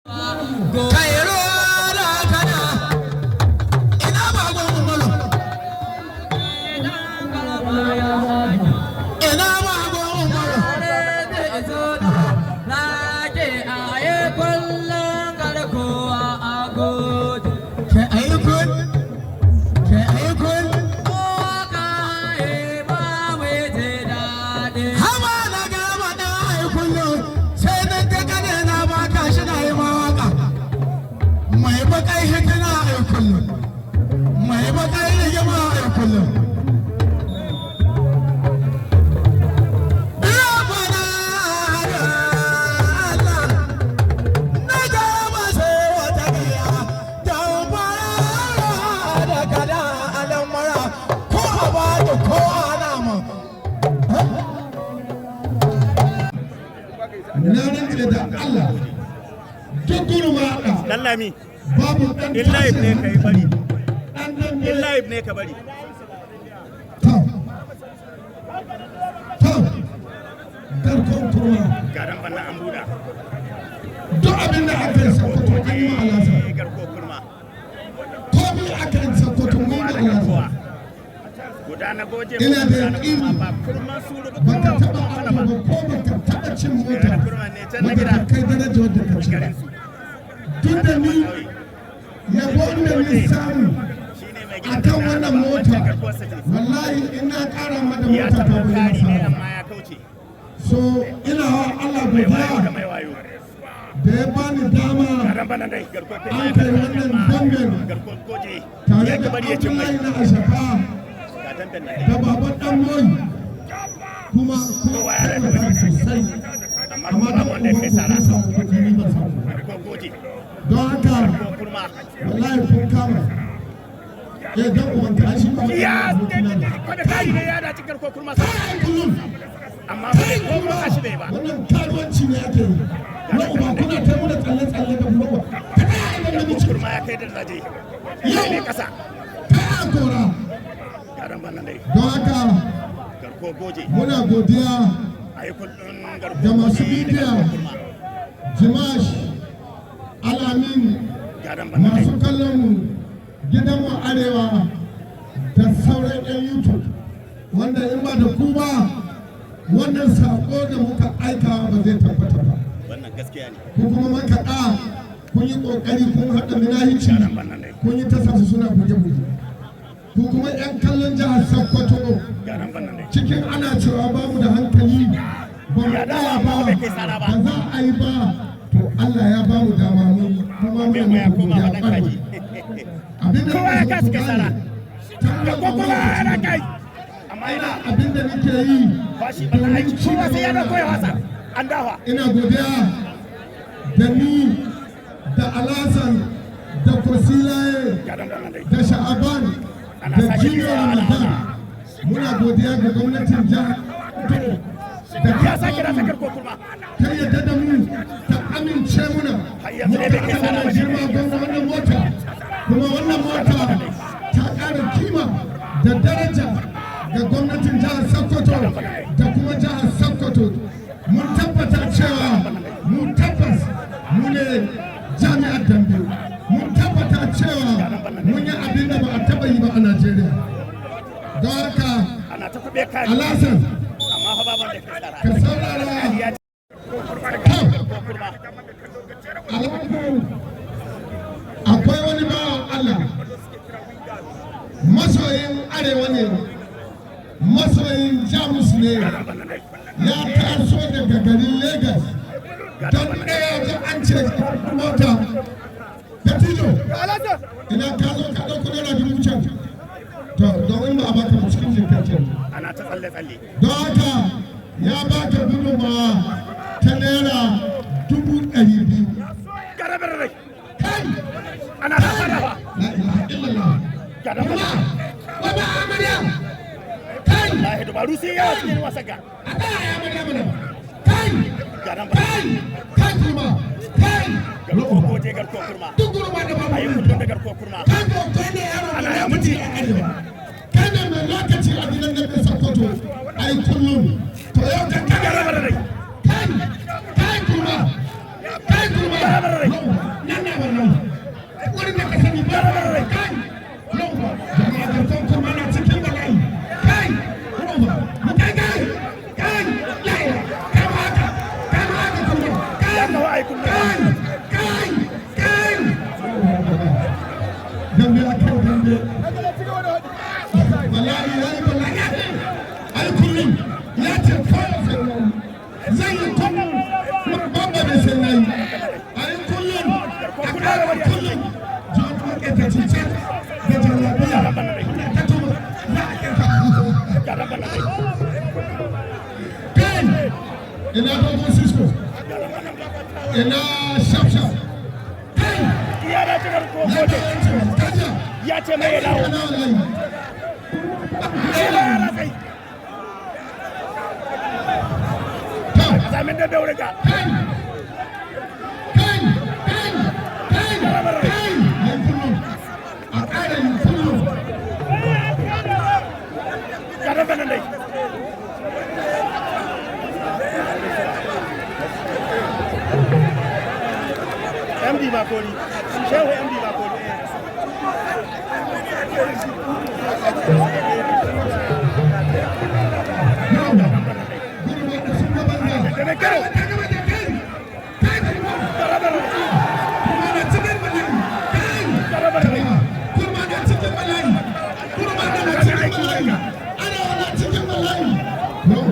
Kai ruwa da kana ina bagon Umaru, ina bagon Umaru. Kai ayyukan, kai ayyukan. Haba na gama da ai kullum sai na ga kane na baka shi na yi mawaka. Mai bakai hitina ai kullum. Mai bakai rigima ai kullum. Rabbana Allah na gama sai wata gaya don fara da kada al'amura ko a ba ko ana ma. Na rantse da Allah, duk gurmaɗa Lallami, babu ɗan in live ne ka yi bari. Ɗan dambe. In live ne ka bari. To, to, garkon kurma. Garan banna an buɗa. Duk abin da aka yi Sokoto an yi ma Alhassan. Garko kurma. Komi aka yi Sokoto mun yi ma Alhassan. Guda na goje. Ina da guda na yaƙini. kurma ba kurman suru ba, Baka kurma taɓa kurma auto ba. ba ko baka taɓa cin mota Kurma ne can na wadda gida. ta kai daraja wadda ka ci ba. Garin su. Duk da ni yabon da ni samu Shine mai a gidan kan da wannan ba, mota, wancan garkuwarsa ce. Wallahi in na ƙara mata Ya mota ta taɓa bai kari ne samu. amma ya kauce. So ina wa Allah Mai wayo da godiya mai wayo. da ya bani dama Garan bana dai garko kurma. an kai wannan damben Garko goje. tare Ya da ki bari ya cin mai. Abdullahi na Ashafa Ga damben nan. Da baban dan moyi, kuma kuma Kowa ya rage taimaka sosai, amma amma kuma don babu wanda ya kai uban sara. ku samu kuɗi, ni ban samu. Garko goje. Don haka Garko kurma. wallahi kun kama eh dan uban ka shi ba Ya abokina ne. kwada kari ne ya dace garko kurma. Kai kullum. Amma ba dai ko motsa shi bai ba. Wannan karuwanci ne ake yi na uba, kuna ta muna tsalle-tsalle da kuma ta kai idan Garko namiji kurma ya kai da zaje. Yau. Ne kasa. Kai a kora. Garan bana dai. Don haka Garko goje. muna godiya Ayi kullun garko da masu goje da bidiya. garko kurma. Jimash Alamin, Garan bana dai. masu kallon mu gidanmu Arewa da sauran 'yan YouTube, wanda in ba da ku ba wannan sako da muka aika ba zai tabbata ba. Wannan gaskiya ne. Ku kuma makaɗa kun yi ƙoƙari, kun haɗa minahici, Garan bana dai. kun yi ta sa su suna buge-buge. Ku kuma 'yan kallon jihar Sokoto, Garan bana dai. cikin ana cewa ba mu da hankali, ba mu Ya dawo tsaya amma ba, bai kai sara ba. ba za a yi ba, to Allah ya ba mu dama mun yi, kuma Bai muna ya muku koma godiya faɗan ƙwarai. kaji. Abin da Kowa ya nake so kasa ku kai sara. gane, ta Garko kurma ana kai. Amma ina ina abin da nake yi bashi bana domin aiki ci kowa sai ya gaban dauko ya wasa. An dawa. Ina godiya da ni da Alasan da Kosilaye Garan bana dai. da Sha'aban Ana da sake Junior kisa, ana Ramadan. Muna godiya ga gwamnatin jihar da Ya sake rasa garko kurma. Ta yadda da mu, ta amince muna Har yanzu dai bai kai muka sara ba. girma gwamna wannan mota, kuma wannan mota ta ƙara kima da daraja ga gwamnatin jihar Sokoto da kuma jihar Sokoto. Mun tabbata cewa mu tabbas mu ne jami'ar dambe. Mun tabbata cewa mun yi abin da ba a taɓa yi ba a Najeriya. Don haka Ana ta kuɓe kari. Alhassan, Amma fa babu wanda ya kai sara. ka saurara. Ya garko kurma. Alhassan, akwai wani bawan Allah, masoyin Arewa ne, masoyin Jamus ne, Garan bana dai. ya taso daga garin Lagos don ɗaya ji an ce mota da tijo ina ka zo ka ɗauko ₦1000 can, to don in ba a baka ba cikin jinkacin. Ana ta tsalle tsalle. Don haka ya baka gudunmawa ta ₦200,000. Garan bana dai. Kai! Ana ta sarrafa. La ilaha illallah. Garan bana. Waba amarya! Kai! Wallahi dubaru sai yawa cikin wasan ga. A tsaya ya amarya mana! Kai! Garan bana. Kai! Kai kurma! Kai! Garko goje, garko kurma. Duk gurma da babu Ayi irin kullun ta. da garko kurma. Kai ko kai ne yaro mai Ana ya lokaci a Arewa. Kai ne mai lokaci a gidan da Sokoto. Ai kullum. To yau ka Garan bana dai. Kai! Kai kurma! Kai kurma! Kai, kai, kai! Dambe ya kai dambe. Wallahi ya yi bala'i. Ai kullum ya ce kawai sai na yi. Zan yi kullum, babba ne sai na yi. Ai kullum, a ƙara kullum. John Maƙetaci ce da jallabiya. Ta tuma za a ƙirka. Kai! Ina dogon Cisco. Ina shaf shaf. Kai! Iya da ci garkuwa Ya goje. ce kaja. Ya ce mai ya dawo. Ina wallahi. Shi ba ya ratse. To, Zamin dambe wurin ka. kai! Kai! Kai! Kai! Kai! Yan kullum. A ƙara yin kullum. Ga dambe nan dai. MD Bakori. Shehu MD Bakori. Eh. Yau, gurma da sun gaban da. Da kyau. Ta gaba da kai! Kai gurma! Kurma na cikin bala'i! Kai! Kurma na cikin bala'i! Kurma na cikin bala'i! Arewa na cikin bala'i! Yau,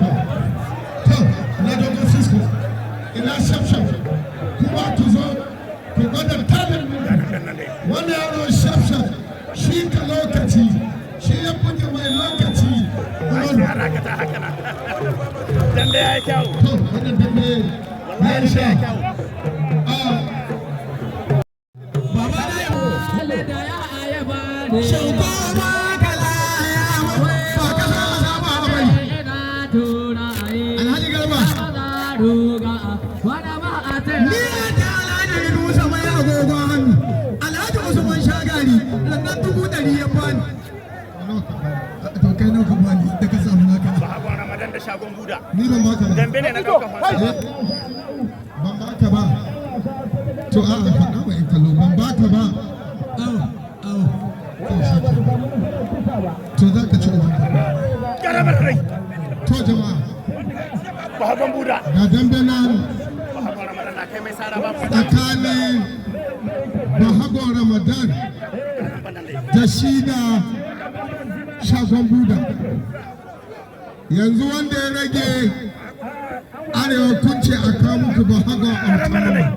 to, na dogon Cisco, ina shaf shaf, kuma ku zo ku gwada talin. Wannan yaro shaf shaf, shi ka lokaci, shi ya buge mai lokaci. Umaru. Ana ka ta haka na. Dambe ya yi kyau. To, wannan dambe ya yi sha. Ah, Shugaba kala ya ba ka sa azaba a bari. Alhaji Garba. Ni da Alhaji Yunusa mai agogon hannu. Alhaji Usman Shagari lannan 100,000 ya bani. To kai nawa ka bani da ka samu naka? Bahagon Ramadan da shagon Buda. Ni ban baka ba. Dambe ne na ɗaukar fansa. Eh, ban baka ba. To a'a, faɗa wa in kallo ban baka ba. Au, au. To shi ke. To za ka ci ubanka. Garabar rai. To jama'a, Bahagon Buda. ga dambe nan Bahagon Ramadan na kai mai sara ba mu. tsakanin Bahagon Ramadan da shi da Shagon Buda. Yanzu wanda ya rage, Arewa kun ce a kawo muku Bahagon Autan,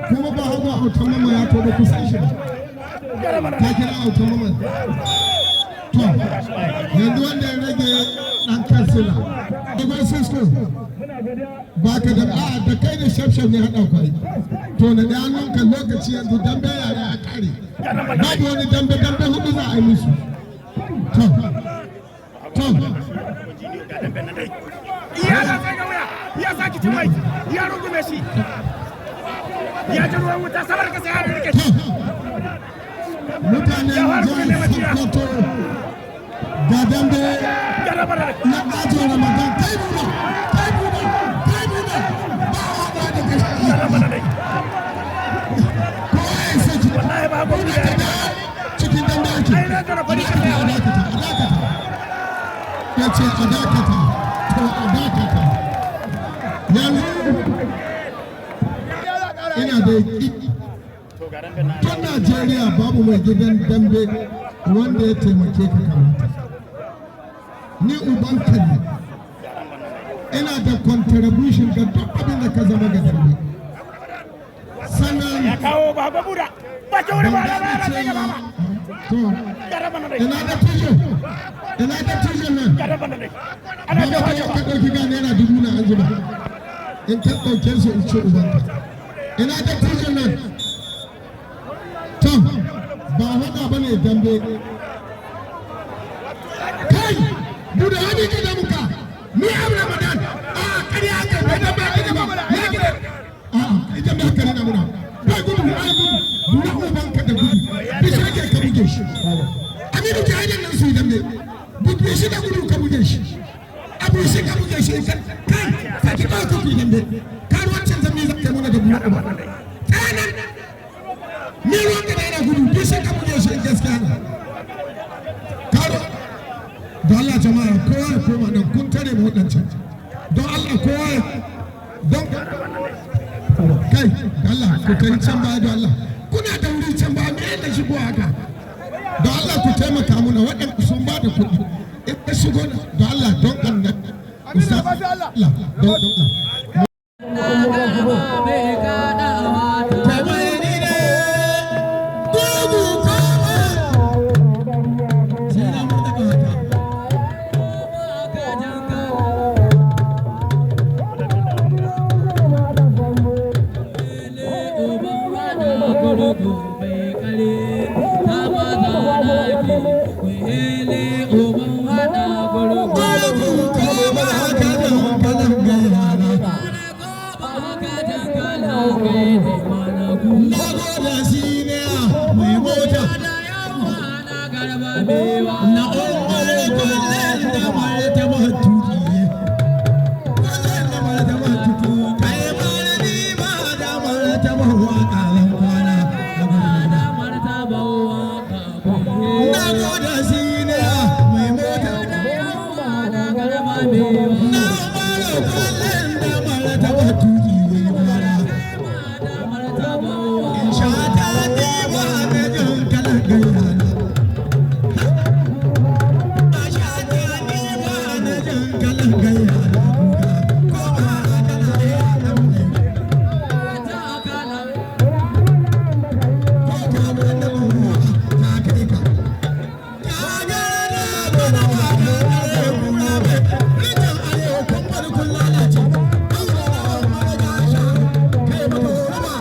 kuma Bahagon Autan Mama ya to ba ku san shi ba. Ka kira Autan Mama. To, yanzu wanda ya rage ɗan kansila. Dogon Cisco, ba ka da a da kai da shaf ne haɗa kwai. To na da hannunka, lokaci yanzu dambe yare a kare. Babu wani dambe, dambe hudu za a yi musu. To, to, Ya sa sai ga wuya. Ya saki ci mai. Ya rungume shi. Ya ji ruwan wuta sabar ka sai ya rike shi. Mutanen jihar Sokoto, ga dambe Garabar rai. na ƙato Ramadan. Kai buda, kai buda, kai buda, ba a haɗa da kai. Garabar rai. Kowa ya saki. Wallahi Bahagon Buda Buda. ta da cikin dambe ake. Ai na gara fari kan A dakata, a dakata. Ya ce a dakata, to a dakata. Yanzu ina da yaƙi To ga dambe nan. tun Najeriya babu mai gidan dambe wanda ya taimake ka kamata. Ni ubanka ne, ina da contribution ga duk abin da ka zama ga dambe. Sannan Ya kawo Bahagon Buda. Ba ki wuri ba ban ba gane ba sai ga cewa baba. to Garabar rai. ina da tijo, ina da tijo nan. Garabar rai. Ana Baba, jawa ka jawa. ka ɗauki ga ₦1,000 na anjima. In ka ɗauke su in ci ubanka. Ina da tijo nan. To, ba faɗa ba ne dambe. Kai! Buda wani ke da muka. Ni am Ramadan. A ƙarya aka bai dambe aka ba. Ya gida. A'a, idan ba ka rena muna. Bai gudu, ai gudu. Buda ubanka da gudu. Bishe ke ka buge shi. Aminu ke hanyar nan su yi dambe. Buge shi da gudu ka buge shi. Abu shi ka buge shi kai ka ki kawai ka kuyi dambe. Karuwancin zambi za ka yi mana da buɗe ba. Tsanan ni ruwan ka da yana gudu, bishe ka buge shi in gaskiya ne. Karo don Allah jama'a, kowa ya koma nan, kun tare mu waɗancan. Don Allah kowa ya don Kai, Allah ku kai can baya, don Allah. Kuna da wuri can baya, me da shigo haka? Don Allah ku taimaka muna, waɗanda sun ba da kuɗi. In ka shigo, don Allah, don Allah. Ustaz, Allah, don Allah. Kamar ni ne, gugu kama. Sai na murda haka. Gugu kama haka da hankalin gayana. Na gode shi ne mai mota. Na umar kullum da martaba tuki. Kullum da martaba tuki. Kai mara ni ma da martaba waka zan kwana. Na gode shi ne mai mota. Na umar kullum da martaba tuki. Shata ni ma da jin kalan gayyana. Shata ni ma da jin kalan gayyana. Ko ba kana ya dan mai. Ko ka ba da ruwa ta kai ka. Ka ga na gona ba ka kare kura bai. Rijin arewa kun bari kun lalace. Allah na mara gasha. Kai baka horo ba.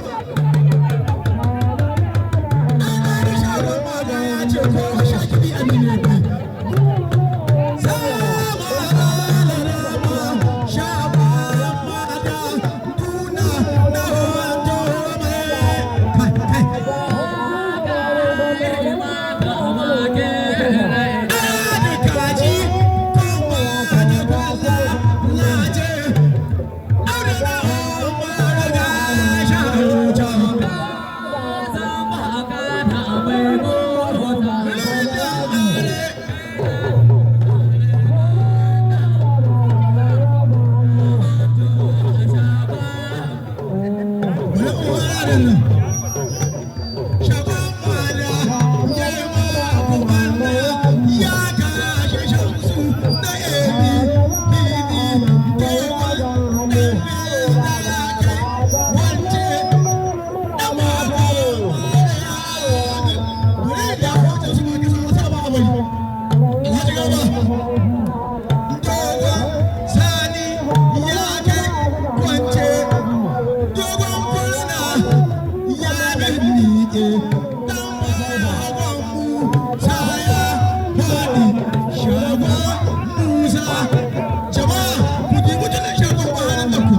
Sani ya kai kwance dogon kurna ya miƙe dan baban Musa ya faɗi shagon Musa. Jama'a, ku ji mutunan shagon baharin da ku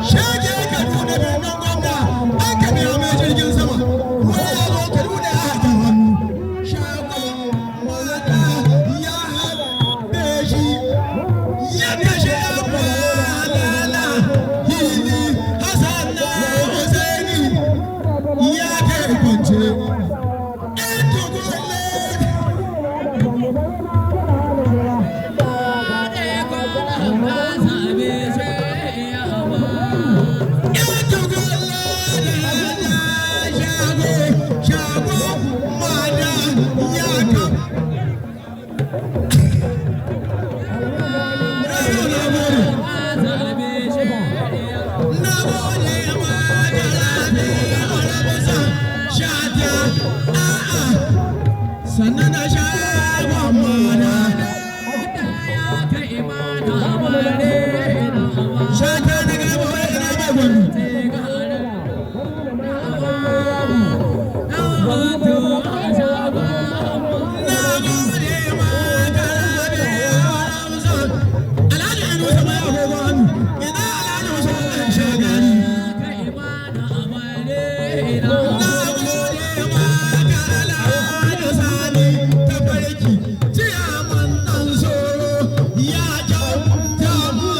shege. Kaduna birnin gwamna, an ka biya mai jirgin sama, wani ya zo Kaduna ya haɗa hannu. Shagon mata ya haɗe shi ya kashe malala hili Hassan na Husaini ya kai kwance. Ɗan tukulle. Ɗan tukulle da shago shago mada ya kam. Na gode ma da rabi alamusa shata a'a sannan na shagon mana shata na gaba wai ina mai gwandu. Na gode ma da rabi alamusa. Alhaji Inusa mai agogo hannu, ina Alhaji Musa ɗan shagari. Na gode ma ga Alhaji Sani Tafarki, ciyaman ɗan soro ya kyauta mu.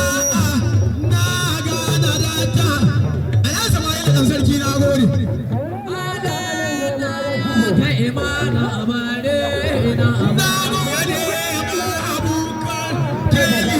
A'a, na gana data. Alhaji Sama'ila ɗan sarki, na gode. Na gode ma abokan Keli.